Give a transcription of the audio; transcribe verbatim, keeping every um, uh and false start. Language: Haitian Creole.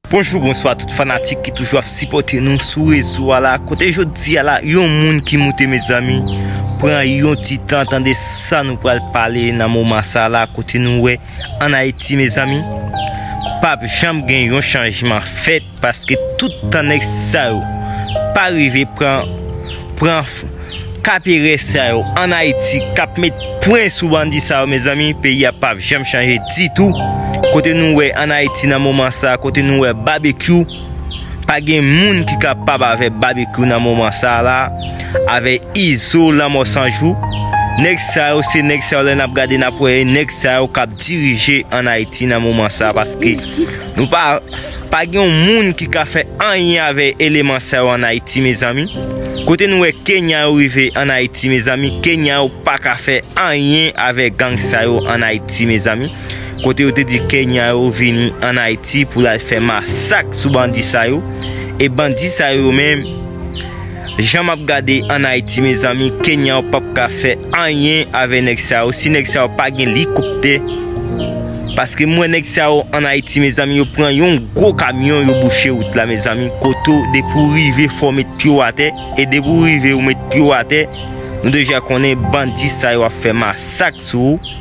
Bonjou, bonswa tout fanatik ki toujou ap sipòte nou sou rezo a la. Kote jodi a la, yon moun ki moute, mezanmi, pran yon ti tan tande sa nou pral pale nan moman sa la, kote nou wè ann Ayiti, mezanmi, p ap janm gen yon chanjman fèt, paske tout tan nèg sa yo pa rive pran, pran kaperè sa yo ann Ayiti k ap met pwen sou bandi sa yo, mezanmi, peyi a p ap janm chanje ditou. Kote nou wè ann Ayiti nan moman sa, kote nou wè Babekyou, pa gen moun ki kapab avè Babekyou nan moman sa la, avè Izo, Lanmò San Jou. Nèg sa yo, se nèg sa yo, lè n ap gade, n ap wè nèg sa yo k ap dirije ann Ayiti nan moman sa, paske nou pa, pa gen yon moun ki ka fè anyen avè eleman sa yo ann Ayiti, mezanmi. Kote nou wè Kenya yo rive ann Ayiti, mezanmi, Kenya yo pa ka fè anyen avè gang sa yo ann Ayiti, mezanmi. Kote yo te di Kenya yo vini ann Ayiti pou l al fè masak sou bandi sa yo. E bandi sa yo menm, jan m ap gade ann Ayiti, mezanmi, Kenya yo p ap ka fè anyen avè nèg sa yo. Si nèg sa yo pa gen likoptè, paske m wè nèg sa yo ann Ayiti, mezanmi, yo pran yon gwo kamyon, yo bouche wout la, mezanmi. Kote w, depi w rive, fò w met pye w atè. E depi w rive, ou met pye w atè, nou deja konnen bandi sa yo ap fè masak sou ou.